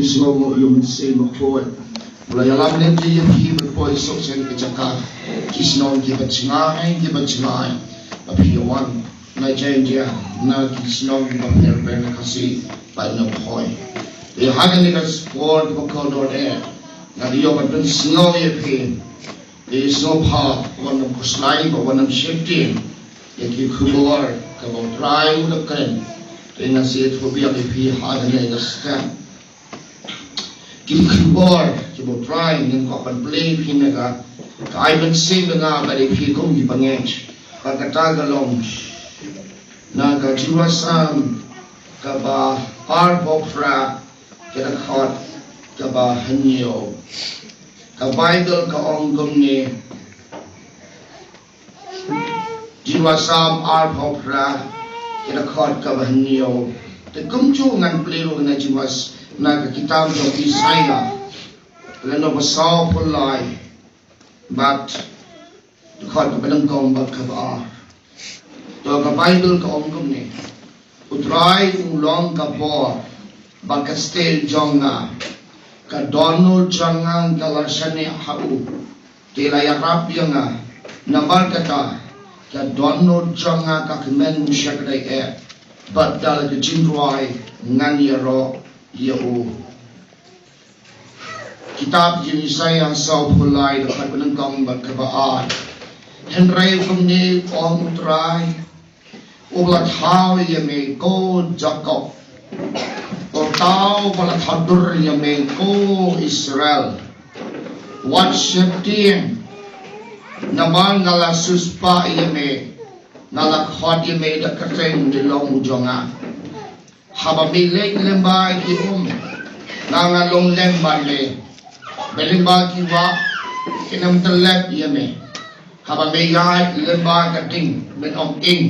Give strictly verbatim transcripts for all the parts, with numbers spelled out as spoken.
Sngewbha ïa u Mynsiem Bakhuid. U la ïalam lem ïa phi ban poi suk sha ka jaka ki shnong kiba jngai kiba jngai ba phi wan. Na jai jia na ki shnong kiba pher pher na Khasi ba na Bhoi. Te ha kane ka por ba kordor eh nga ïoh ban pynsngew ïa phi. Te sngewbha wat nym khuslai bad wat nym sheptieng ïa ki khubor kaba U Trai u la kren. Te nga sa ïathuh biang ïa phi ha kane ka step. Ki khubor kiba U Trai ngin kwah ban plie ïa phi na ka, ka ai mynsiem ïa nga bad ïa phi kum ki bangeit. Bad kata ka long na ka Jingrwai Salm kaba arphew phra, ka dkhot kaba hynñiew. Ka Baibl ka ong kumne. Jingrwai Salm arphew phra, ka dkhot kaba hynñiew. Te kumjuh ngan plie ruh na Jingrwai s-, na ka kitab jong Isaïah, lynnong ba sawphew lai bad dkhot kaba nyngkong bad kaba ar. To ka Baibl ka ong kumne. U Trai u long ka bor bad ka stieh jong nga. Ka dohnud jong nga ka la shaniah ha u, te la ïarap ïa nga. Namar kata ka dohnud jong nga ka kmen shakdai eh, bad da la ka jingrwai ngan ïaroh ïa u. Kitab jong Isaïah sawphew lai, dkhot ba nyngkong bad kaba ar. Hynrei kumne ong U Trai, uba la thaw ïa me ko Jakob, uta uba la thaw dur ïa me ko Israel. Wat sheptieng, namar nga la siewspah ïa me, nga la khot ïa me da ka kyrteng, me long u jong nga. Haba me leit lyngba ki um, nga ngan long lem bad me. Me lyngba ki wah, kin ym tyllep ïa me. Haba me ïaid lyngba ka ding, men ym ing.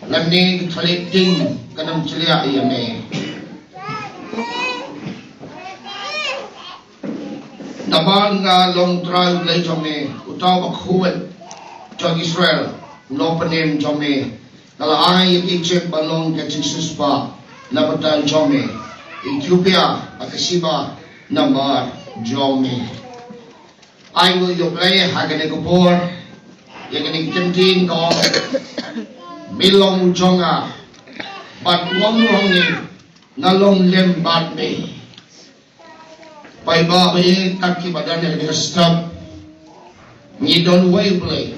Lymne ki thylliej ding kin ym chliah ïa me. Namar nga long Trai U Blei jong me, uta uba khuid jong Israel, u longpynim jong me. Nga la ai ïa ka Ijipt ban long ka jingsiewspah na bynta jong me, Ethiopia bad ka Seba namar jong me. Ai nguh ïa U Blei ha kane ka por ïa kane ka ktien ka ong, me long u jong nga, bad u ong ruh hangne, nga long lem bad me. Paidbah, ba ïeit, kat kiba don ha kane ka step, ngi don uwei U Blei.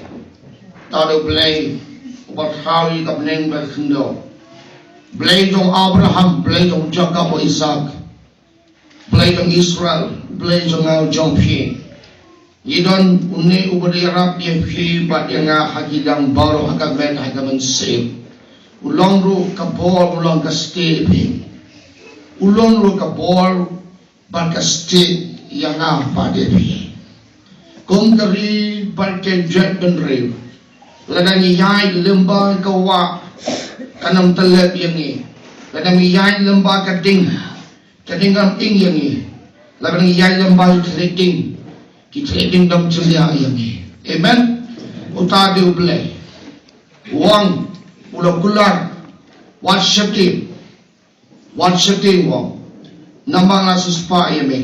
Uta u Blei uba thaw ïa ka bneng bad ka khyndew. Blei jong Abraham, Blei jong Jakob bad Isak, Blei jong Israel, Blei jong nga jong phi. Ngi don une uba dei ïarap ïa phi bad ïa nga ha ki liang baroh, ha ka met, ha ka mynsiem. U long ruh ka bor, u long ka stieh phi. U long ruh ka bor bad ka stieh ïa nga bad ïa phi. Kum ka ri bad ka jaitbynriew, lada ngi ïaid lyngba ka wah, kan ym tyllep ïa ngi. Lada ngi ïaid lyngba ka ding, ka ding kan ym ing ïa ngi. Lada ngi ïaid lyngba ki thylliej ding, ki thylliej ding kan ym chliah ïa ngi. Amen. Uta dei U Blei. U ong, u la kular, wat sheptieng. Wat sheptieng, u ong, namar nga la siewspah ïa me,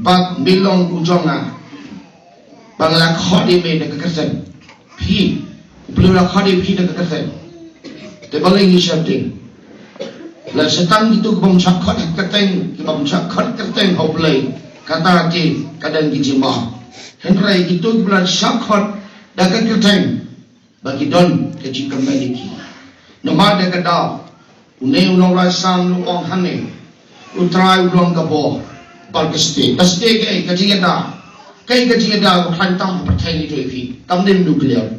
bad me long u jong nga, bad nga la khot ïa me da ka kyrteng. Phi, U Blei u la khot ïa phi da ka kyrteng. Te balei ngi sheptieng? Lada tang kito kibym shah khot da ka kyrteng, kibym shah khot da ka kyrteng ha U Blei, kata te ka don ki jingbam. Hynrei kito kiba la shah khot da ka kyrteng, ba ki don ka jingkmen ïa ki. Namar da kata, une u nongrwai Salm u ong hangne, U Trai u long ka bor bad ka stieh. Ka stieh kaei? Ka jingïada. Kaei ka jingïada? Ba khlaiñ tam ha pyrthei ngi ïohi, kam dei nuclear,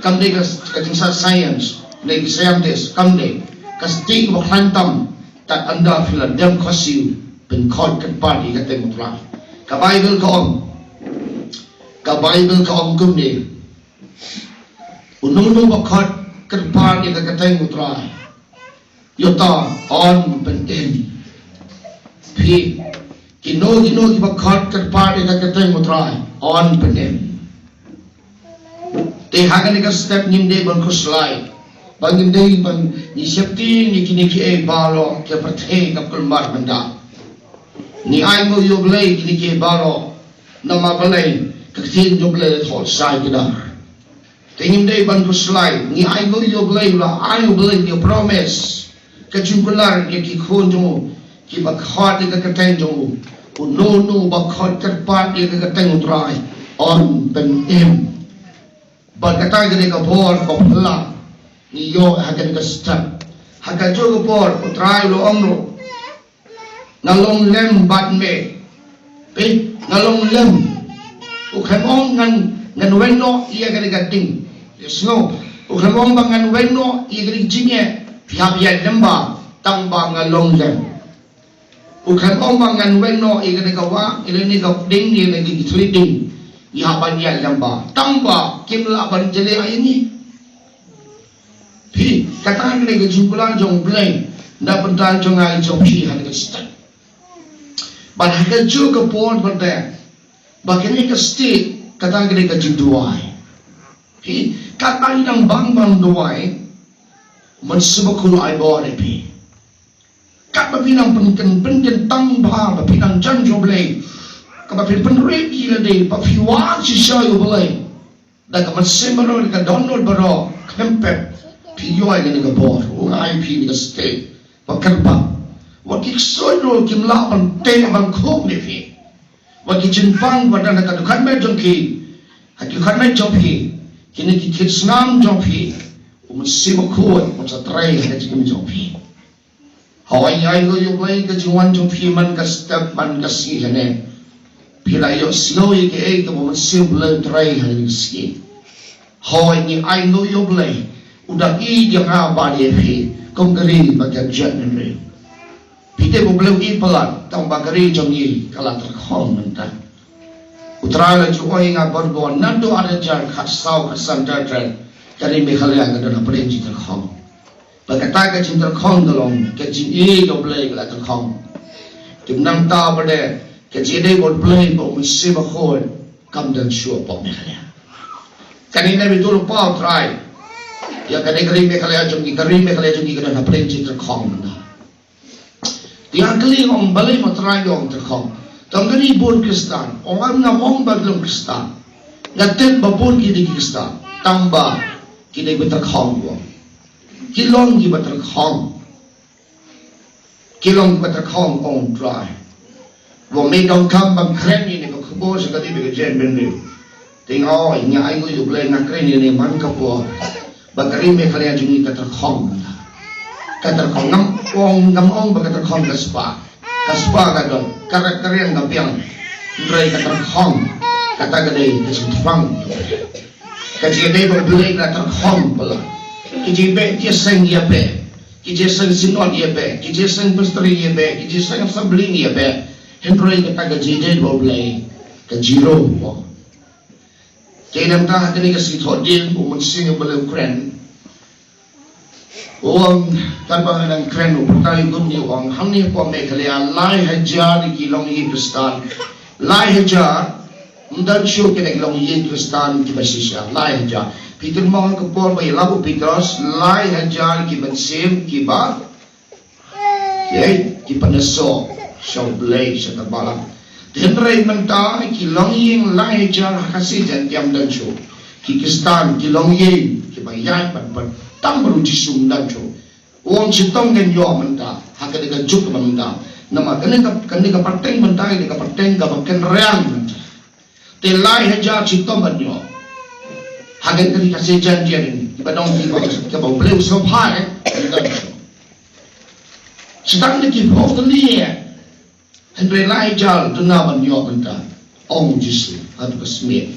kam dei ka, ka jingsa science ne ki scientist, kam dei. Ka stieh ba khlaiñ tam, tad ynda phi la dem khohsiew phin khot kyrpad ïa ka kyrteng U Trai. Ka Baibl ka ong, ka Baibl ka ong kumne, uno uno uba khot kyrpad ïa ka kyrteng U Trai, uta un pynim. Phi, kino kino kiba khot kyrpad ïa ka kyrteng U Trai, un pynim. Te ha kane ka step ngim dei ban khuslai, ba ngim dei ban, ngi sheptieng ïa kine kiei baroh, ka pyrthei ka kulmar mynta. Ngi ai nguh ïa U Blei kine ki baroh. Namar balei? Ka ktien jong U Blei la thoh shai kdar. Te ngim dei ban khuslai. Ngi ai nguh ïa U Blei, la ai U Blei ïa u promise. Ka jingkular ïa ki khun jong u kiba khot ïa ka kyrteng jong u. Uno uno uba khot kyrpad ïa ka kyrteng U Trai un pynim. Bad kata ka dei ka bor kaba phylla ngi ïoh ha kane ka step. Ha kajuh ka por U Trai u la ong ruh, nga long lem bad me. Peit, nga long lem. U khlem ong ngan, ngan weng noh ïa kane ka ding. Ïa sngew. U khlem ong ba ngan weng noh ïa kane ka jingeh. Phi hap ïaid lem bha, tang ba nga long lem. U khlem ong ba ngan weng noh ïa kane ka wah, ïa kane ka ding, ïa kane ka thli ding. Ïa ban ïaid lem bha, tang ba kim lah ban jleh ïa ngi. Phi, kata ka dei ka jingkular jong U Blei na bynta jong nga jong phi ha kane ka step. Bad ha kajuh ka por bad ba kane ka step, kata ka dei ka jingduwai. Phi, katba ngi dang bang ban duwai, Mynsiem Bakhuid u ai bor ïa phi. Katba phi nang pynkyntang bha ba phi nang jan jong U Blei, kaba phi pynrit ïa lade ba phi wad shisha ïa U Blei. Da ka mynsiem baroh, da ka dohnud baroh, khlem pep phi ïoh ïa kane ka bor. U ai phi kane ka step ba kyrpad. Wat ki ksuid ruh kim lah ban teh ban khup ïa phi. Wat ki jingpang ba don ha ka dukhan met jong ki, ha ki dukhan met jong phi, kine ki kit snam jong phi, U Mynsiem Bakhuid un sa trei ha ka jingim jong phi. Hooid, ai nguh ïa U Blei ka jingwan jong phi man ka step man ka sngi hangne. Phi la ïohsngew ïa kaei kaba U Mynsiem Blei u trei ha kane ka sngi. Hooid, ngi ai nguh ïa U Blei u dang ïeit ïa nga bad ïa phi kum ka ri ba kyrjat hynriew. Phi tip U Blei u ïeit palat, tang ba ka ri jong ngi ka la tyrkhong mynta. U Trai la ju ong ïa nga bor bor naduh ar hajar khatsaw khatsan, ka ri Meghalaya ka don ha pdeng jingtyrkhong. Bad kata ka jingtyrkhong ka long ka jingïeit ïa U Blei ka la tyrkhong. Te nangta pat de ka jingïadei bad U Blei bad U Mynsiem Bakhuid kam don shuh hapoh Meghalaya. Kane ka dei ba to lypa U Trai ïa kane ka ri Meghalaya jong ngi, ka ri Meghalaya jong ngi ka don ha pdeng jingtyrkhong mynta. Te nga kylli, ong balei ma Trai ong tyrkhong? Tang kane bun Khristan, ong, ngam ong ba ki long Khristan. Nga tip ba bun ki dei ki Khristan, tang ba ki dei ba tyrkhong, ong. Ki long kiba tyrkhong. Ki long kiba tyrkhong, ong Trai. Ba me donkam ban kren ïa kane ka khubor sha ka ri bad ka jaitbynriew. Te nga ong, nga ai nguh ïa U Blei, nga kren ïa kane man ka por ba ka ri Meghalaya jong ngi ka tyrkhong. Ka tyrkhong, ngam ong, ngam ong ba ka tyrkhong ka spah. Ka spah ka don, ka rep ka riang ka biang. Hynrei ka tyrkhong, kata ka dei ka jingthrang. Ka jingïadei bad U Blei ka tyrkhong palat. Ki jingbeh jingïaseng ïa beh, ki jingïaseng synod ïa beh, ki jingïaseng presbytery ïa beh, ki jingïaseng assembly ïa beh. Hynrei kata ka jingïadei bad U Blei ka zero. Te nangta ha kane ka sngi Thohdieng, U Mynsiem Blei u kren. U ong, katba nga dang kren, u pyrta ïa u, u ong, hangne hapoh Meghalaya lai hajar ki longïing Khristan. Lai hajar. Ym don shuh kine ki longïing Khristan kiba shisha. Lai hajar. Phi kynmaw ha ka por ba ïalap u Petros, lai hajar ki mynsiem kiba Ïa, ki pynïasoh sha U Blei, sha ka balang. Te hynrei mynta ki longïing lai hajar ha Khasi Jaintia ym don shuh. Ki Khristan, ki longïing kiba ïaid bad, bad tang bad U Jisu ym don shuh. U ong shitom ngin ïoh mynta ha kane ka juk ba mynta. Namar kane ka, kane ka pateng mynta, kane ka pateng kaba kynriang mynta. Te lai hajar shitom ban ïoh. Ha kane ka ri Khasi Jaintia, kiba don kiba, kiba U Blei u sngewbha, eh. Shitom da ki phew tylli, eh. Hynrei lai hajar duna ban ïoh mynta, ong Jisu ha ka smiej.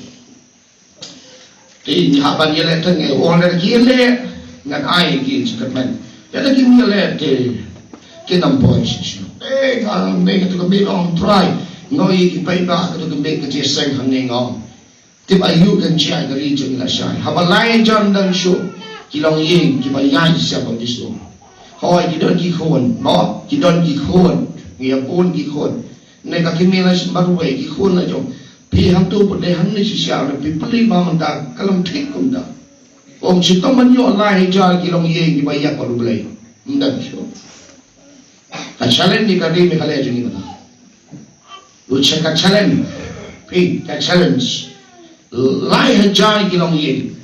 Te ngi hap ban ïaleh tang, eh, ong lada ki ïaleh ngan ai ki jingkyrmen. Lada kim ïaleh te kin ym poi shisha. Eh, nga ne kata ka miet, ong Trai, nga ïohi ki paidbah kata ka miet ka jingïaseng hangne, nga ong. Tip aïu kan jia ka ri jong ngi lashai. Haba lai hajar ym don shuh ki longïing kiba ïaid sha ba Jisu. Hooid, ki don ki khun, mo, ki don ki khun. Ngi ïa bun ki khun. Ne ka kmie la shu marwei, ki khun la jong. Phi hangto pat de hangne shisha, phi pule ba mynta ka long thik kumta. Ong shitom ban ïoh lai hajar ki longïing kiba ïaid bad U Blei. Ym don shuh. Ka challenge ïa ka ri Meghalaya jong ngi mynta. U check ka challenge. Phi ka challenge. Lai hajar ki longïing.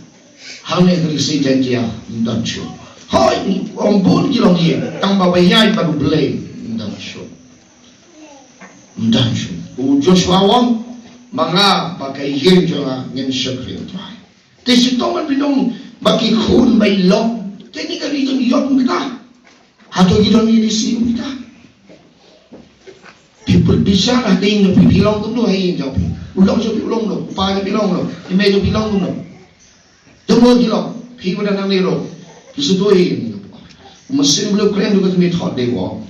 Hangne ka Ri Jaiñtia ym don shuh. Hoi, ym bun ki longïing. Tang ba ba ïaid bad U Blei ym don shuh. Ym don shuh. U Joshua u ong, ma nga bad ka ïing jong nga ngin shakri U Trai. Te shitom ban pyndonkam ba ki khun ba i lok. Te ni ka ri jong i ïoh kumta. Hato ki don ïa i si kumta. Phi put bishar ha ka ïing jong phi, phi long kumno ha ïing jong phi. U lok jong phi u long kumno, u pa jong phi long kumno, i mei jong phi long kumno. Jong mo ki long, phi ba dang nangne ruh. Phi shu duh ïa i ïing jong phi. U Mynsiem Blei u kren ruh ka tmier thot dei u ong.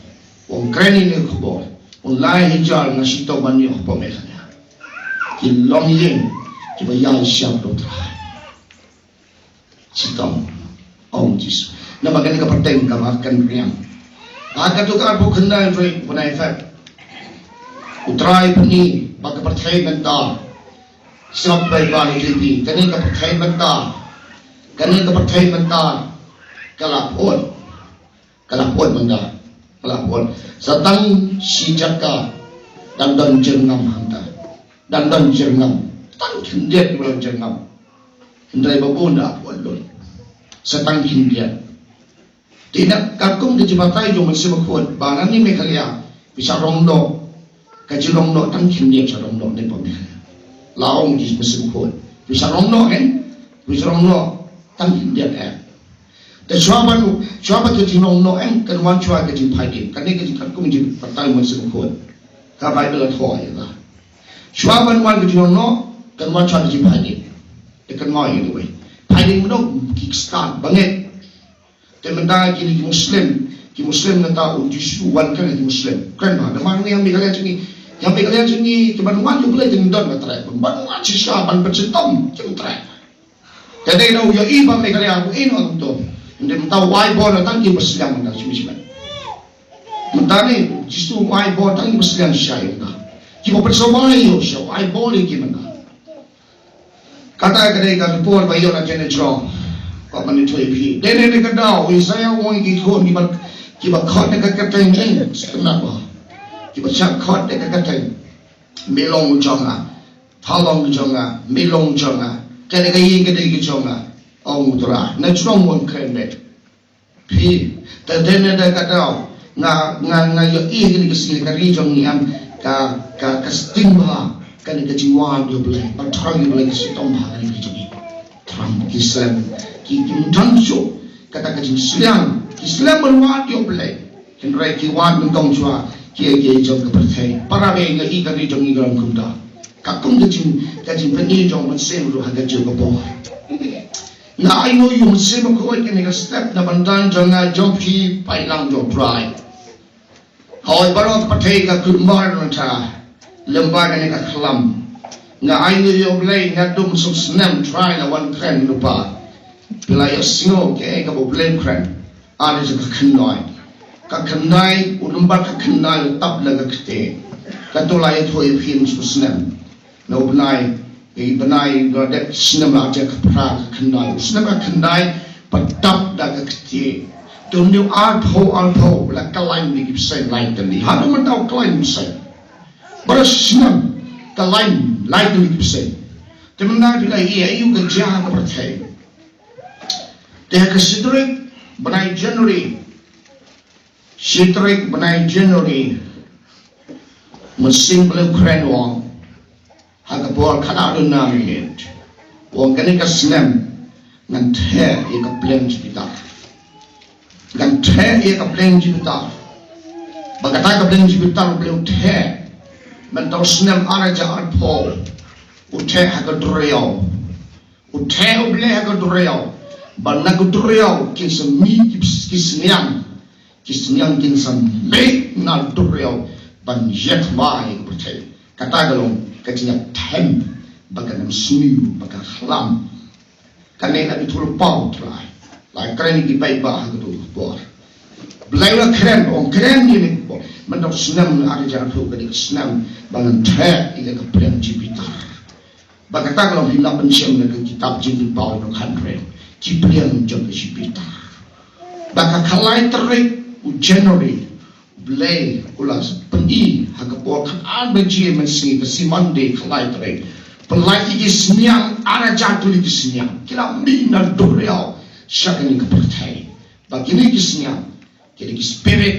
U ong kren ïa kane ka khubor. Un lai hajar nga shitom ban ïoh hapoh Meghalaya. Ki longïing kiba ïaishah bad U Trai. Shitom, ong Jisu. Namar kane ka pateng kaba kan riam. Ha kato ka arphew khyndai tarik u bnai Feb, U Trai pyni ba ka pyrthei mynta. Sngap bai ba ni klipi. Kane ka pyrthei mynta. Kane ka pyrthei mynta ka la phod. Ka la phod mynta. Ka la phod. Sa tang shi jaka dang don jyrngam hangta. Dang don jyrngam. Tang khyndiat kiba don jyrngam. Hynrei ba bun da phod lut. Sa tang khyndiat. Te na katkum ka jingbatai jong u Mynsiem Bakhuid ba nangne Meghalaya phi sa rong noh. Ka jingrong noh tang khyndiat sa rong noh ne pom. La ong u Mynsiem Bakhuid phi sa rong noh, eh? Phi sa rong noh tang khyndiat, eh? Te shuwa ban, shuwa ba ka jingrong noh, eh, kan wan shuwa ka jingphai dien. Kane ka jingkatkum jingbatai u Mynsiem Bakhuid. Ka Baibl la thoh ïa ka. Shuwa ban wan ka jingrong noh kan wan shuwa ka jingphai dien. Te kan wan ïa kawei. Phai dien mynno? Ki Khristan ba ngeit. Te mynta kine ki Muslim, ki Muslim nangta u Jisu u wan kren ha ki Muslim. Kren ba, namar ngi ha Meghalaya jong ngi, ha Meghalaya jong ngi, te ban wan U Blei te ngin don ba treh, ban wan shisha ban pynshitom te ngin treh. Te dei na u ïohi ba Meghalaya u ïehnoh kumto. Ynda mynta u ai bor na tang ki basliang mynta, shim shim. Mynta ne Jisu u ai bor tang ki basliang shisha ïa mynta. Kiba pynsawa ïa u shisha u ai bor ïa ki mynta. Kata ka dei ka report ba ïoh na kane jrong. Ka ban ïathuh ïa phi. Dei ne ka daw u Isaiah u ong ïa ki khun kiba, kiba khot na ka kyrteng jong, sngap ba, kiba shah khot na ka kyrteng. Me long jong nga. Pha long jong nga. Me long jong nga. Kane ka ïing ka dei ka jong nga, ong U Trai. Na jrong u ong kren beit. Phi, te dei ne dei ka daw nga, nga, nga ïohi ha kane ka sngi ka ri jong ngi em ka, ka, ka sting bha kane ka jingwan ïa U Blei, ba thrang ïa U Blei ka shitom bha kane ka ri jong ngi. Thrang ki slem, ki, kim don shuh kata ka jingsliang, ki slem ban wad ïa U Blei. Hynrei ki wad nyngkong shuwa ki, ki jong ka pyrthei. Para bangeit, nga ïohi ka ri jong ngi ka long kumta. Katkum ka jing, ka jingpyni jong u Mynsiem ruh ha ka juh ka por. Nga ainguh ïa u Mynsiem Bakhuid kane ka step na bynta jong nga jong phi, paidlang jong U Trai. Hooid baroh ka pyrthei ka kulmar nangta lem bad kane ka khlam. Nga ainguh ïa U Blei naduh mynshuwa snem Trai la wan kren lypa. Phi la ïohsngew kaei kaba U Blei u kren. Ar hajar ka khyndai. Ka khyndai, u number ka khyndai u tap la ka kti. Kato la ïathuh ïa phi mynshuwa snem. Na u bnai, i bnai Nodep snem ar hajar ka phra ka khyndai. U snem ka khyndai, ba tap da ka kti. Te u arphew, arphew, la kyllaiñ ïa ki bseiñ lai tylli. Haduh mynta u kyllaiñ bseiñ. Baroh snem, kyllaiñ lai tylli ki bseiñ. Te mynta phi la ïohi ïa u ka jia ka pyrthei. Te ha ka shi tarik bnai January. Shi tarik bnai January. Mynsiem Blei u kren u ong. Ha ka por khatar duna minit. U ong kane ka snem ngan theh ïa ka pliang Jupiter. Ngan theh ïa ka pliang Jupiter. Ba kata ka pliang Jupiter U Blei u theh. Mynta u snem ar hajar arphew. U theh ha ka duriaw. U theh U Blei ha ka duriaw. Ba na ka duriaw kin sa mih ki, ki sniang. Ki sniang kin sa mih na duriaw ban ïaid bad ïa ka pyrthei. Kata ka long ka jingïathem ba kan ym sniew, ba ka khlam. Kane la ïathuh lypa U Trai. La kren ïa ki paidbah ha kato ka por. Blei la kren, ong kren ïa kane ka por. Mynta u snem ar hajar arphew ka dei ka snem ba ngan theh ïa ka pliang Jupiter. Ba kata ka long phi lah ban shem na ka kitab Jingpynpaw na ka hynriew. Ki pliang jong ka Jupiter. Ba ka khatlai tarik u January, u Blei u la pyni ha ka por khatar baje mynsngi ka sngi Monday khatlai tarik. Pynlait ïa ki synñiang, ar hajar tylli ki synñiang ki la mih na duriaw sha kane ka pyrthei. Ba kine ki synñiang ki dei ki spirit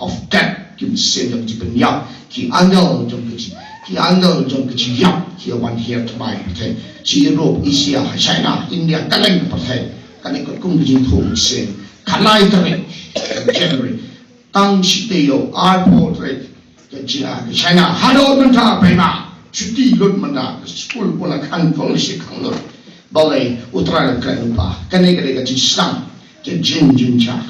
of death, ki mynsiem jong ka jingpynïap, ki angel jong ka jing, ki angel jong ka jingïap ki wan hiar thymmai pyrthei. Shi Europe, Asia, China, India, kylleng ka pyrthei. Kane ka kum ka jingthoh mynsiem. Khatlai tarik January. Tang shi taïew arphew tarik ka jia ka China. Haduh mynta paidbah, shuti lut mynta, ka skul pun la khang, college khang lut. Balei? U Trai u la kren lypa. Kane ka dei ka jingsdang, ka jingjynjar.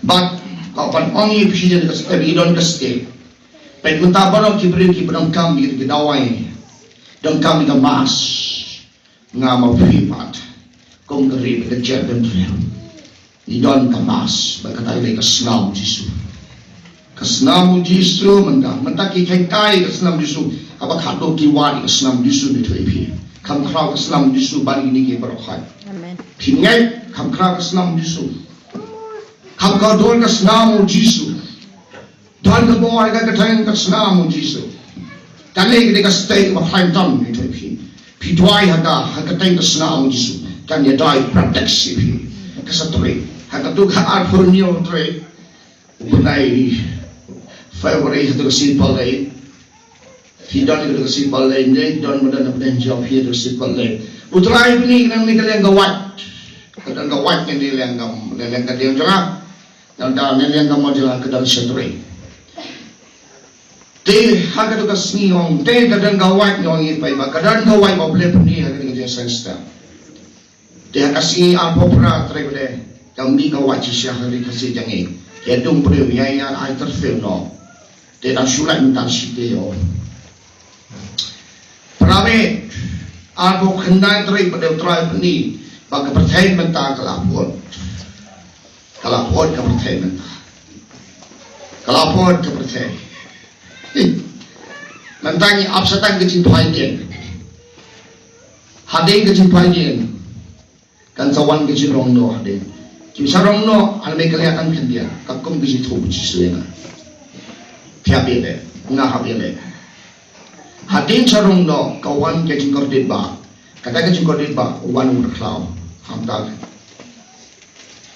Bad ka ban ong ïa phi, ïa ka step i don ka step. Peit mynta baroh ki briew kiba donkam ïa ka dawai, donkam ïa ka mask. Nga ma phi pat, kum ka ri bad ka jaitbynriew, ngi don ka mask, bad kata ka dei ka snam u Jisu. Ka snam u Jisu mynta, mynta ki kheiñ kai ka snam u Jisu, haba khadduh ki wad ïa ka snam u Jisu, ne, to ïa phi. Kham khraw ka snam u Jisu ban ïa kine ki baroh hai. Amen. Phi ngeit, kham khraw ka snam u Jisu. Kham kordor ka snam u Jisu. Don ka bor ha ka kyrteng ka snam u Jisu. Kane ka dei ka step ba khlaiñ tam, ne, to ïa phi. Phi duwai ha ka, ha ka kyrteng ka snam u Jisu. Kan ïa duwai protection ïa phi. Ka sa trei. Ha kato ka arphew hynñiew tarik u bnai February, ha kato ka sngi Palei. Phi don ha kato ka sngi Palei, ne don, ma don ha pdeng jong phi ha kato ka sngi Palei. U Trai u pyni nangne ka liang ka wait. Ka don ka wait, ne, ne liang ka, ne liang ka dieng jong nga. Nangta ne liang ka mot jong nga ka don sha trei. Te ha kato ka sngi ong, te ka don ka wait, ong ïa phi, ba ka don ka wait ba U Blei u pyni ha kane ka jingseng step. Te ha ka sngi arphew phra tarik u dei, ka mih ka wait shisha ha ri Khasi jong ngi. Ïa dum briew ïa ïa ai tyrfew noh. Te dang shu lait mynta shi taïew. Para bangeit, arphew khyndai tarik ba dei U Trai u pyni ba ka pyrthei mynta ka la pyut. Ka la pyut ka pyrthei mynta. Ka la pyut ka pyrthei. Mynta ngi ap sa tang ka jingphaidien. Hadien ka jingphaidien kan sa wan ka jingrong noh hadien. Kim sa rong noh ha Meghalaya tang khyndiat, katkum ka jingthoh u Jisu ïa nga. Phi hap ïaleh, nga hap ïaleh. Hadien sa rong noh ka wan ka jingkordit bah. Kata ka jingkordit bah, wan u mrkhlaw. Hamta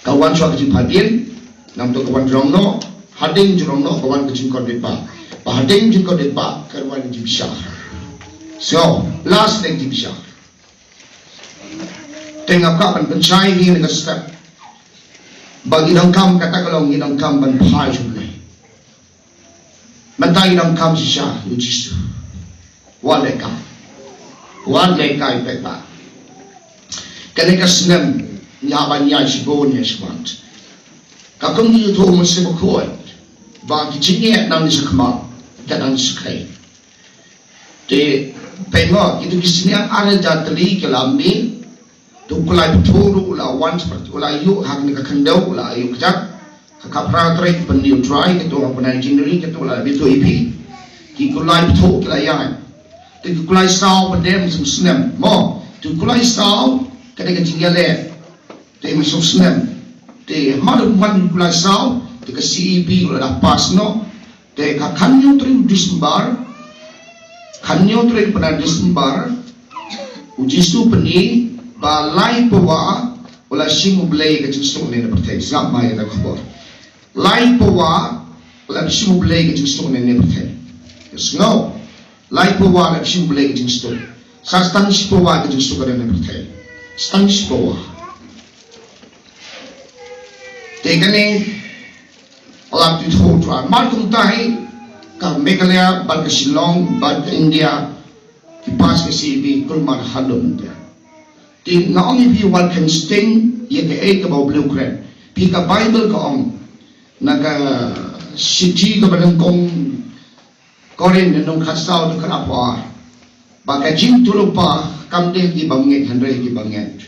ka wan shuwa ka jingphaidien, namar to ka wan rong noh, hadien jingrong noh ka wan ka jingkordit bah. Ba hadien jingkordit bah ka wan jingbishar. So, last ne jingbishar. Te nga kwah ban pynshai ïa kane ka step. Ba ngi donkam, kata ka long, ngi donkam ban phai sha U Blei. Mynta ngi donkam shisha ïa u Jisu. Wat lehkai. Wat lehkai paidbah. Kane ka snem ngi hap ban ïaid shibun ïa shibun. Katkum ngi ïathuh u Mynsiem Bakhuid ba ki jingeh nang shakhmat, ka nang shakhmat. Te peit mo, kito ki synñiang ar hajar tylli ki la mih. Te u Kublai Pthuh ruh u la wan, u la ïuh ha kane ka khyndew, u la ïuh kjat. Ha ka phra tarik, pynïoh trai, kito ha bnai January, kito la bit ïa phi. Ki Kublai Pthuh ki la ïaid. Te ki Kublai Saw pat dem snem snem mo. Te ki Kublai Saw ka dei ka jingïaleh. Te mynshuwa snem. Te ha ma dum wan ki Kublai Saw, te ka C A B u la da pass noh. Te ka khathynñiew tarik u December, khathynñiew tarik u bnai December, u Jisu u pyni ba lai pawa u la shim U Blei ka jingsuk ne na pyrthei. Sngap ma ïa ka khubor. Lai pawa u la shim U Blei ka jingsuk ne na pyrthei. Sngap. Lai pawa u la shim U Blei ka jingsuk. Sa stang shi pawa ka jingsuk ne na pyrthei. Stang shi pawa. Te kane, la pynthut trai. Mar kumta hi, ka Meghalaya, bad ka Shillong, bad ka India, ki pass ka C A B, kulmar haduh mynta. Te nga ong ïa phi wat kheiñ sting ïa kaei kaba U Blei u kren. Phi, ka Baibl ka ong, na ka shithi kaba nyngkong Korinth lynnong khatsaw dkhot arphew ar. Ba ka jingïathuhlypa kam dei ha ki bymngeit hynrei ha ki bangeit.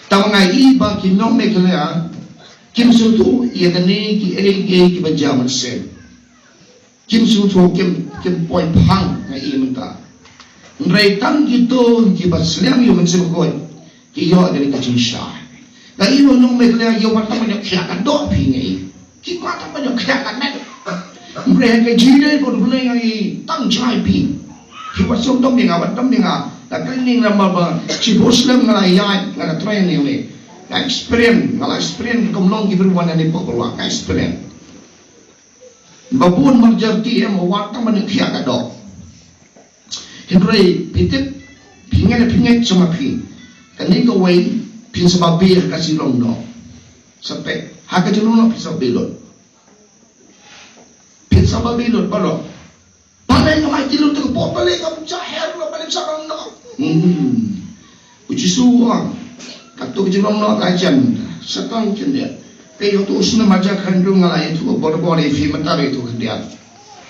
Tang nga i ba ki nong Meghalaya kim sngewthuh ïa kane kiei kiei kiba jia mynsiem. Kim sngewthuh, kim, kim poi phang nga i mynta. Hynrei tang kito kiba sliang ïa u Mynsiem Bakhuid ki ïoh ïa kane ka jingshai. Nga i ba nong Meghalaya ïa wat tang ban ïoh khia ka doh phi nga i. Ki kwah tang ban ïoh khiah kat met. Hynrei ha ka jingïadei bad U Blei nga ïohi tang jngai phi. Phi wat sngewdom ïa nga, wat dom ïa nga. Da kane nga, ba, ba, shiphew snem nga la ïaid, nga la train ïa me. Nga experience, nga la experience kum long ki briew wan ne pok ruh nga experience. Ba bun marjan ki em wat tang ban ïoh khiah kat doh. Hynrei phi tip, phi ngeit, phi ngeit sha ma phi. Kane kawei phin sa babe ha ka jinglong noh. Sa peit, ha ka jinglong noh phin sa babe lut. Phin sa babe lut baroh. Balei ngam aiti lut, te ka por balei ngam jaher lut, balei sa long noh. Hmm. U Jisu u ong, katto ka jinglong noh ka jan, sa tang khyndiat. Peit, ïa uto u snem ar hajar khathynriew nga la ïathuh bor bor ïa phi, mynta ïathuh khyndiat.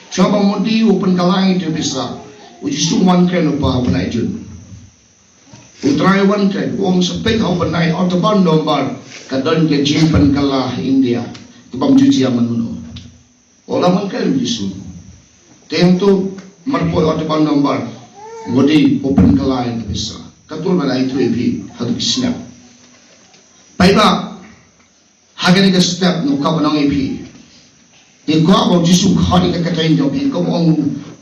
Shuwa ba u mudi u pynkylla ïa u pisa, u Jisu u wan kren, u ba u bnai Jun. U Trai u wan kren, u ong sa peit ha u bnai October November ka don ka jingpynkylla ha India kaba ym ju jia man mano. U la wan kren u Jisu. Te hangto marpoi October November, Modi u pynkylla ïa ka pisa. Katto ba la ïathuh ïa phi ha ka step. Paidbah, ha kane ka step nga kwah ban ong ïa phi. Nga kwah ba u Jisu u khot ïa ka kyrteng jong phi, kum ong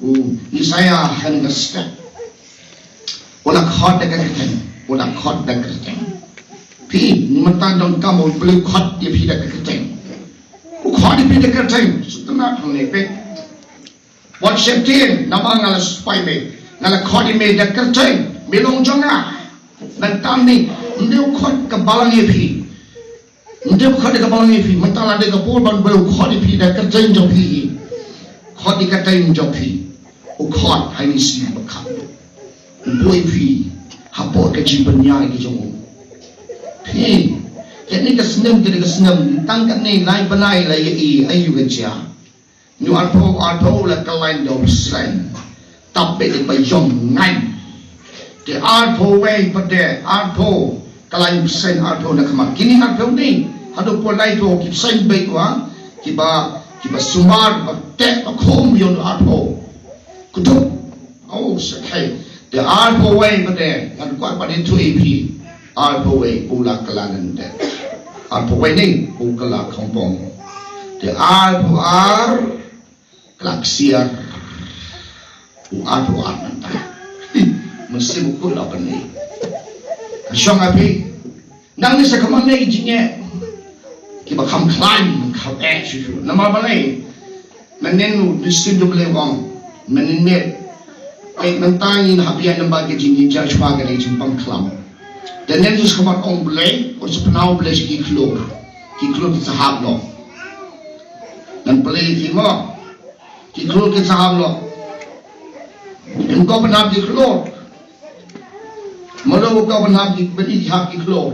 u Isaiah ha kane ka step. U la khot da ka kyrteng, u la khot da ka kyrteng. Phi, mynta donkam ba U Blei u khot ïa phi da ka kyrteng. U khot ïa phi da ka kyrteng, sngewtynnat hangne phi. Wat sheptieng, namar nga la spah ïa me, nga la khot ïa me da ka kyrteng, me long jong nga. Mynta ne, ym dei u khot ka balang ïa phi. Ym dei u khot da ka balang ïa phi, mynta la dei ka por ban ba u khot ïa phi da ka kyrteng jong phi. Khot ïa ka kyrteng jong phi. U khot ha ine i sngi ba kham. U buh ïa phi hapoh ka jingpynïaid ka jong u. Phi, kane ka snem, kane ka snem, tang kane lai bnai la ïa i, aïu ka jia. Hynñiew arphew, arphew la kyllaiñ da u bseiñ. Tap beit ba ïong ngaiñ. Te arphew wei pat de, arphew kyllaiñ bseiñ arphew na khmat. Kine arphew ne, haduh poi laiphew ki bseiñ beit wa, kiba, kiba sumar, ba teh, ba khum ïong arphew. Kuthup. Oh, sa khei. Te arphew wei pat de, ngan kwah pat ïathuh ïa phi. Arphew wei u la kylla lyndet. Arphew wei ne u kylla kongpong. Te arphew ar kylla ksiar. U arphew ar mynta. Mynsiem u kut la pynlong. Ka shong ha phi. Nangne sa ka man ne ki jingeh kiba kham khlaiñ, kham eh shuh shuh. Namar balei? Mynnin u, u Mynsiem jong U Blei u ong, mynnin miet. Peit mynta ngin hap ïa namar ka jingjynjar shuwa kane ka jingpang khlam. Te mynnin sa ka man ong Blei, u sa pynhap Blei sha ki khlur. Ki khlur ki sa hap noh. Ngan pynlong ïa ki mo. Ki khlur ki sa hap noh. Ym ko pynhap ki khlur. Mano ko pynhap ki, pynhap ki khlur.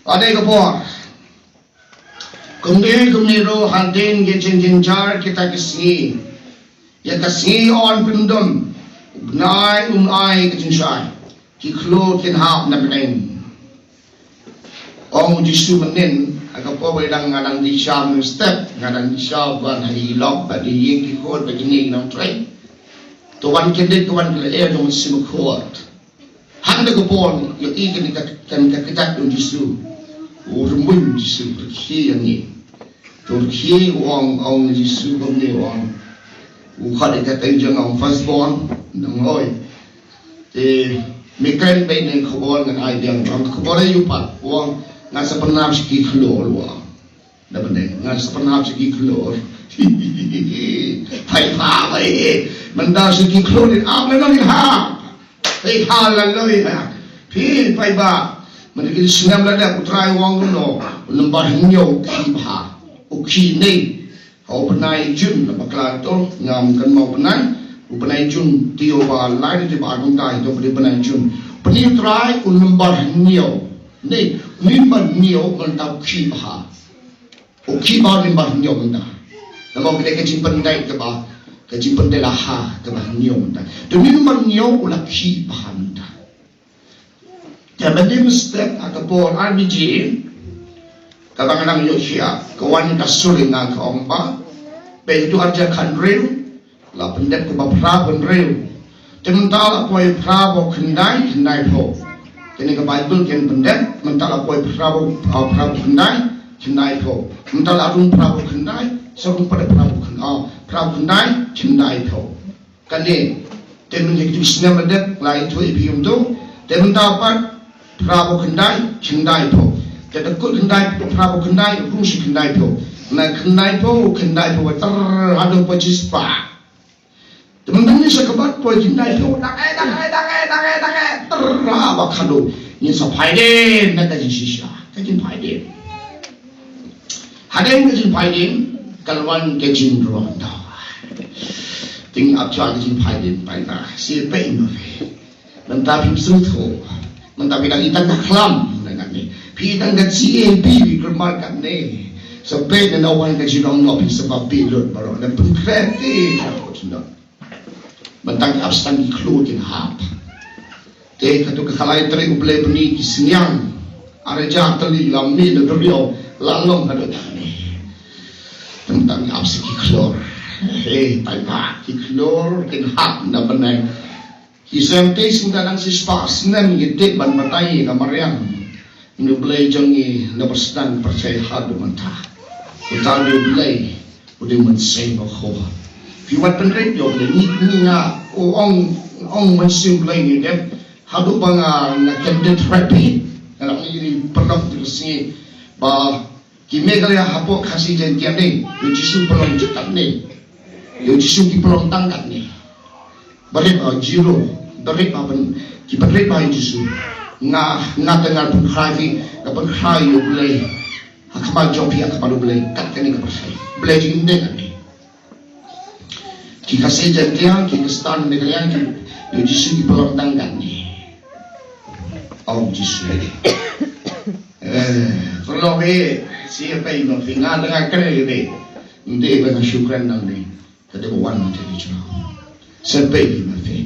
Ade ka por. Kumne, kumne ruh hadien ka jingjynjar kita ki sngi. Ïa ka sngi yn pyndon. U bnai un ai ka jingshai. Ki khlur kin hap na bneng. Ong u Jisu mynnin, ha ka por ba dang nga dang di sha mynstep, nga dang di sha ban ha i lok, ba di ïing ki khot, ba kine ki nongtrei. To wan kyndit, to wan kyndit, eh, to wan sim khot. Hangta ka por, ïohi kane ka, kane ka kjat u Jisu. U rymbun u Jisu, rkhie ïa ngi. To rkhie u ong, ong u Jisu kumne u ong. U khot ïa ka kyrteng jong nga u firstborn, nang hoi. Te, me kren beit ne khubor ngan ai biang, ong khubor aïu pat, u ong, nga sa pynhap sha ki khlur u ong. Da bynta nga sa pynhap sha ki khlur. Phai pha bai. Mynta sha ki khlur in ap lano in hap. Hei haleluya. Phi phai ba. Mynta ki snem lada u Trai u ong no. U number hynñiew u khih bha. U khih ne. Ha u bnai Jun na bakla to ngam kynmaw bnai. U bnai Jun te u ba lai te ba arphew khyndai to bnai Jun. Bnai u Trai u number hynñiew. Ne, u number hynñiew mynta u khih bha. U khih bha u number hynñiew mynta. Namar ka dei ka jingpyndait kaba, ka jingpyndait la ha kaba hynñiew mynta. Te u number hynñiew u la khih bha mynta. Te mynta mynstep ha ka por ar baje, kaba nga nang ïoh shia, ka wan ka sur ïa nga ka ong ba, peit haduh ar hajar khathynriew, la pyndep kaba phra phew hynriew. Te mynta la poi phra phew khyndai, khyndaiphew. Kane ka Baibl kin pyndep, mynta la poi phra phew, ah, phra phew khyndai, khyndaiphew. Mynta la rung phra phew khyndai, sa rung pat phra phew khyndai, ah, phra phew khyndai, khyndaiphew. Kane, te mynta ki tu snem la dep, la ïathuh ïa phi kumto, te mynta pat phra phew khyndai, khyndaiphew. Te da kut khyndai, phra phew khyndai, rung shi khyndaiphew. Na khyndaiphew, khyndaiphew, ter haduh pachis pa. Te mynta ngi sa kbat poi khyndaiphew, dang eh, dang eh, dang eh, dang eh, dang eh, ter ha ba khadduh. Ngin sa phai dien na ka jingshisha, ka jingphai dien. Hadien ka jingphai dien, kan wan ka jingrwai. Te ngi ap shuwa ka jingphai dien, paidbah. Sngewbha ïa phi. Mynta phim sngewthuh. Mynta phi dang ïa tang ka khlam, na kane. Phi dang ka C A B, phi kulmar kane. Sa peit na wan ka jingrwai, phi sa ba phi lut baroh. Na pynkhreh te, ka kut sendok. Mynta ki ap stan ki khlur kin hap. Te katu ka khalai trei U Blei bni ki sniang. Are ja tali la mi na duriaw la long katu tani. Mynta ki ap sa ki khlur. He, tai ba ki khlur kin hap na bnai. Ki sem te sngewdang nang shispa snem ngi tip ban batai ka mariang. Ngi U Blei jong ngi na ba sdang pyrthei haduh mynta. Uta U Blei u dei mynsiem bakhuid. Phi wat pynrit ïa U Blei ngi ngi nga u ong ong mynsiem Blei ngi dep. Haduh ba nga nga kendit rapid. Nga ngi ri pyrkhat tu sngi ba ki Meghalaya hapoh Khasi Jaintia ne, ïa u Jisu pynlong jingkat ne. Ïa u Jisu ki pynlong tang kat ne. Barit ba zero, barit ba ban, ki barit ba ïa u Jisu. Nga, nga te nga pynkhrai phi, nga pynkhrai ïa U Blei. Ha khmat jong phi, ha khmat U Blei, kat kane ka pyrthei. Blei jingim ne kat ne. Ki Khasi Jaintia, ki Khristan ne ka liang ki, ïa u Jisu ki pynlong tang kat ne. Ong Jisu. Eh, pynlong eh, si apa ino, phi nga dang kren ïa ne. Nte ba nga shu kren nang ne. Ka dei ba wan mynta ki jrong. Sngewbha ïa phi.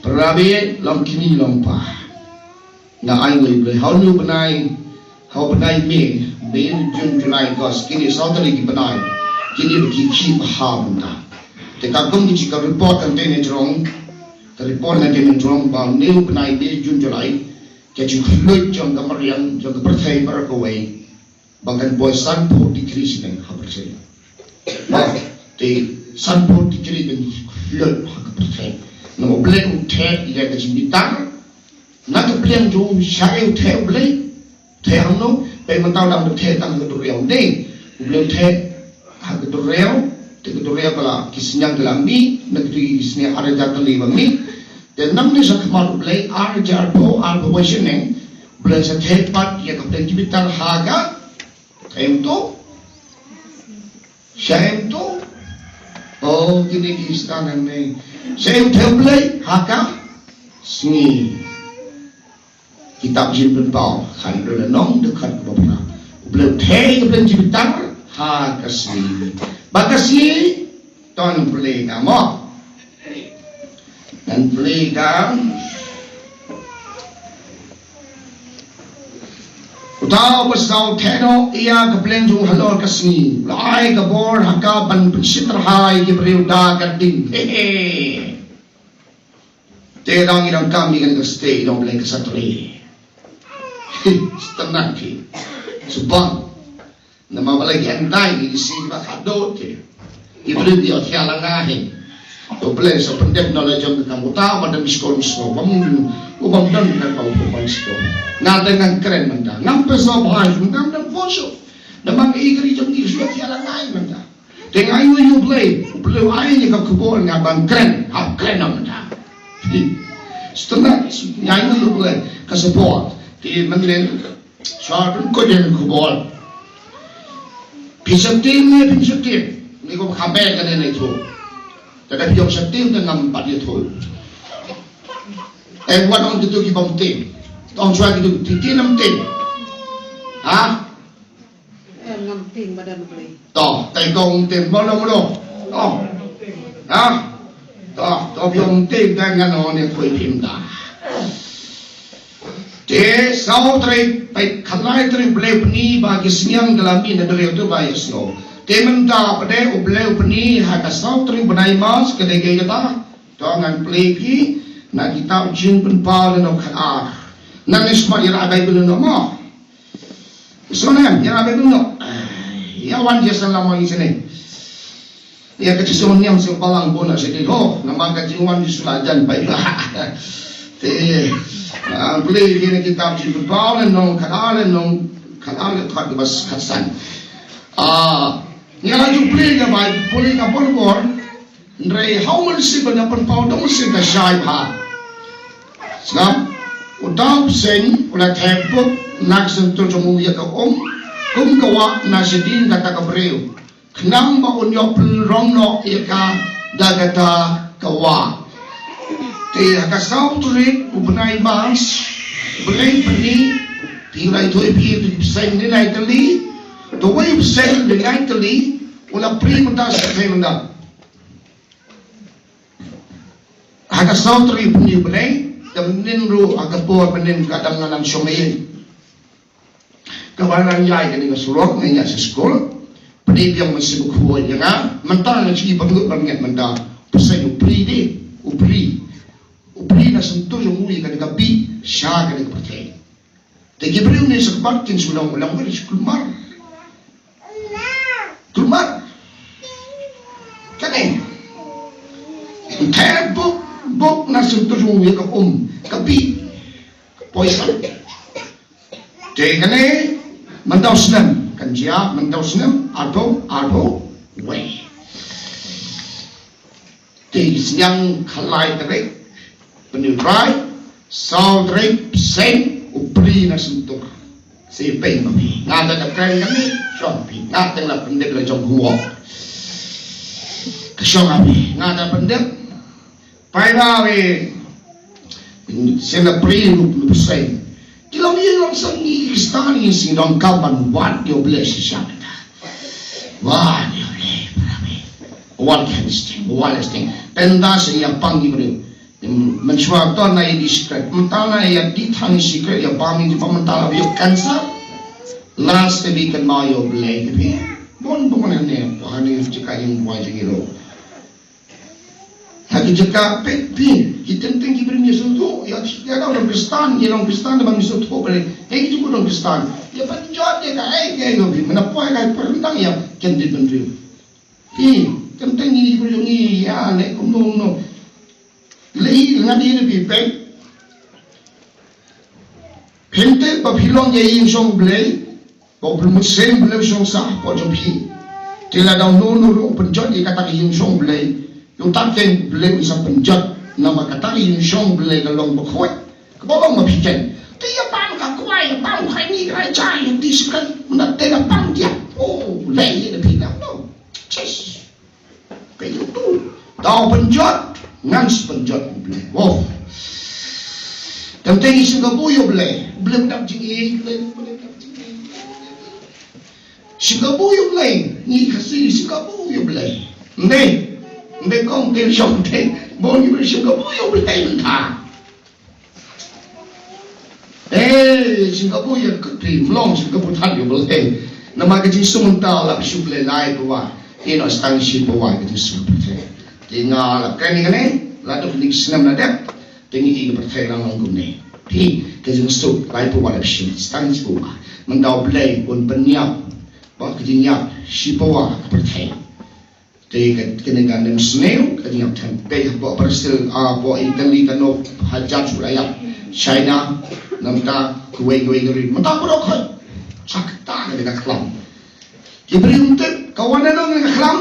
Para bangeit, long kmie long kpa. Nga ai nguh ïa U Blei ha une u bnai, ha u bnai May, May, June, July, August, kine saw tarik ki bnai. Kine ba ki khih bha mynta. Te ka kum ki jong ka report kane ne jrong. Ka report kane ne jrong ba une u bnai May, June, July. Ka jingkhluit jong ka mariang, jong ka pyrthei baroh kawei. Ba kan poi sanphew degree shisha ha pyrthei. Ba te sanphew degree kan khluit ha ka pyrthei. Namar U Blei u theh ïa ka jingbitar. Na ka pliang jong u shaei u theh U Blei. Theh hangno, peit mynta u dang theh tang ha ka duriaw ne. U Blei u theh ha ka duriaw, te ka duriaw ka la ki sniang ka la mih, na ka duriaw ki sniang ar hajar tylli ba mih. Te nangne sha khmat U Blei ar hajar arphew, arphew wei shaneng, U Blei sa theh pat ïa ka pdeng jingbitar ha ka, shaei to? Shaei to? Oh, kine ki stan nangne. Shaei u theh U Blei ha ka sngi. Kitab Jingpynpaw, khatlai lynnong, dkhot kaba phra. U Blei u theh ïa ka pdeng jingbitar ha ka sngi. Ba ka sngi, to ngan plie ka mo. Ngan plie ka. Uta uba sdang u theh noh ïa ka pdeng jong u halor ka sngi. U la ai ka bor ha ka ban pynshit tyrhai ki briew da ka ding. He he. Te dang i dang kam i kan ka stay i dang Blei ka sa trei. Hi, stang nang ki. Subang. Namar ba la ki antai ki si ba ka do te. Ki briew ki ot ya la nga hin. To Blei sa pyndep na la jong ka kam uta ba dang skor skor. Ba mun u bam dang ka ba u bam skor. Nga dang ngan kren mynta. Ngam pesa ba ngam dang fosho. Namar i kri jong ki suat ya la nga hin mynta. Te nga ïohi ïa U Blei, U Blei u ai ïa nga ka khubor nga ban kren, hap kren na mynta. Hi. Step nga ïohi ïa U Blei ka support. Te mynta shuwa ban kren ïa ka khubor. Phi sa tim ne phi sa tim. Ni ko khabe ka ne ne tu. Te da phi ong sa tim te ngam pat ïa tu. Em wat ong kitu ki bym tim. Ong shuwa kitu ki tim nam tim. Ha? Em, ngam tieng ba don U Blei. To, tai kong tieng ba don U Blei. To. Ha? To, to biong tieng kan ngan on ne khui phim da. Te saw tarik, pai khalai tarik Blei bni ba ki sniang ka la mih na duriaw tu ba ïa sngew. Te mynta pdeng U Blei u bni ha ka saw tarik bnai March ka dei kata. To ngan plie phi na kitab Jingpynpaw lynnong khatar. Ngan ïa smat ïa la Baibl lynnong mo. Sngewnem, ïa la Baibl noh. Ïa wan ïa sa lamang ïa sini. Ïa ka jingsngewniam sngewbalang bun na sini ho. Namar ka jingwan Jisu la jan bai ba. Te, ah, pule ïa kine ki kitab Jingpynpaw lynnong khatar, lynnong khatar, lynnong khatbas khatsan. Ah, ïa la ju pule ïa bai, pule ka por por. Hynrei ha u mynsiem ba la pynpaw da u mynsiem ka shai bha. Sngap, uta u bseiñ u la thep buk na ka shyntur jong u ïa ka um, kum ka wah na shadien kata ka briew. Khnang ba un ïoh pynrong noh ïa ka da kata ka wah. Te ha ka saw tarik u bnai March, u bnai pyni, phi la ïathuh ïa phi, u bseiñ u dei lai tylli, te uwei u bseiñ u dei lai tylli, u la prie mynta sa prie mynta. Ha ka saw tarik u bnai, te mynnin ruh ha ka por mynnin ka dang ngan nang shong ïing. Kaba nang ïaid kane ka surok, ngan ïaid sha skul. Pynïaid biang mynsiem bakhuid ïa nga, mynta nga shu i ba ngut ba ngut mynta. Bseiñ u prie de, u prie. U prie na shyntur jong u ïa kane ka bih, sha kane ka pyrthei. Te ki briew ne sa kbat kin shu long, long, long, shu kulmar. Kulmar. Kane. Te buk, buk na shyntur jong u ïa ka um, ka bih. Ka poison. Te kane, mynta u snem, kan jia, mynta u snem, arphew, arphew wei. Te sniang khalai tarik, pynïaid rai, saw tarik, bseiñ, u prie na shyntur. Sa peit ma phi, nga da kren kane, shong phi, nga teng la pyndep la jong kumwok. Ka shong ma phi, nga da pyndep, Paidbah, shen la prie ruh, ruh bseiñ. Ki long ïing long sem ngi Khristan ngi sngewdon kam ban wad ïa U Blei shisha. Wad ïa U Blei para bangeit. Wad ïa sting, wad ïa sting. Tenda shen ïa pang ki briew. Mynshuwa to na ïa di secret. Mynta na ïa di thang secret ïa pang ki pang mynta la ïoh cancer. Last te bi kynmaw ïa U Blei ki phi. Bun bun ne ne. Wah ne jaka ïing wad jingïaroh. Ha ki jaka peit phi, ki teng teng ki briew ïa sngewthuh, ïa, ïa dang long Khristan, ïa long Khristan da ban sngewthuh balei. Hei ki jingkut long Khristan. Ïa pynjot ïa kaei kaei long phi, mynta poi kaei pyrshang ïa, ken dei bynriew. Phi, teng teng ngi briew ngi ïa leh kumno kumno. Lei nga dei ne phi peit. Phin tip ba phi long ïa ïing shong Blei, ba u Blei Mynsiem Blei u shong sah hapoh jong phi. Te lada uno uno ruh u pynjot ïa kata ka ïing shong Blei, ïa uta ken Blei un sa pynjot, namar kata ka ïing shong Blei ka long bakhuid. Kaba long ma phi ken. Te ïa pang ka kwai, ïa pang ka ngi ka jai, ïa di shikren, mynta te ïa pang dia. Oh, lei ïa phi na no. Chis. Peit tu. Tau pynjot, ngan sa pynjot U Blei. Wow. Teng teng ngi shim kabu ïa U Blei. U Blei u dap jingïeit, U Blei u dap jingïeit. Shim kabu ïa U Blei, ngi Khasi shim kabu ïa U Blei. Ym dei, ym dei kong te shong te, bun ngi shim kabu ïa U Blei mynta. Eh, shim kabu ïa ka kut phi, ym long shim kabu thad ïa U Blei. Namar ka jingsuk mynta la shu Blei lai pawa. Ïeh noh tang shi pawa ka jingsuk pyrthei. Te nga la kren ïa kane, la dep nik snem la dep. Te ngi i ka pyrthei la long kumne. Phi, ka jingsuk lai pawa la shu tang shi pawa. Mynta U Blei un pynïap. Ba ka jingïap shi pawa ka pyrthei. Te ka, kane ka nem sniew, ka jingïap them. Te hapoh Brazil, ah, hapoh Italy ka nop hajar shu la ïap. China, namta, kawei kawei ka ri. Mynta ka dok khoi. Sa kata ka dei ka khlam. Ki briew ym tip, ka wan na nong ka khlam.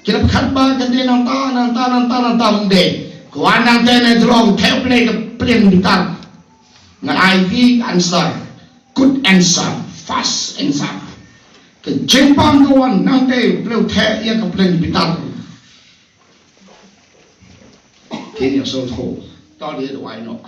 Ki la pyrkhat ba ka dei nangta, nangta, nangta, nangta, ym dei. Ka wan nangta na jrong, thep lei ka plien bitar. Nga ai phi answer. Good answer. Fast answer. Ka jingpang ka wan nangta, Blei u theh ïa ka plien bitar. Kin ïa sngewthuh. To dei ruh ai noh.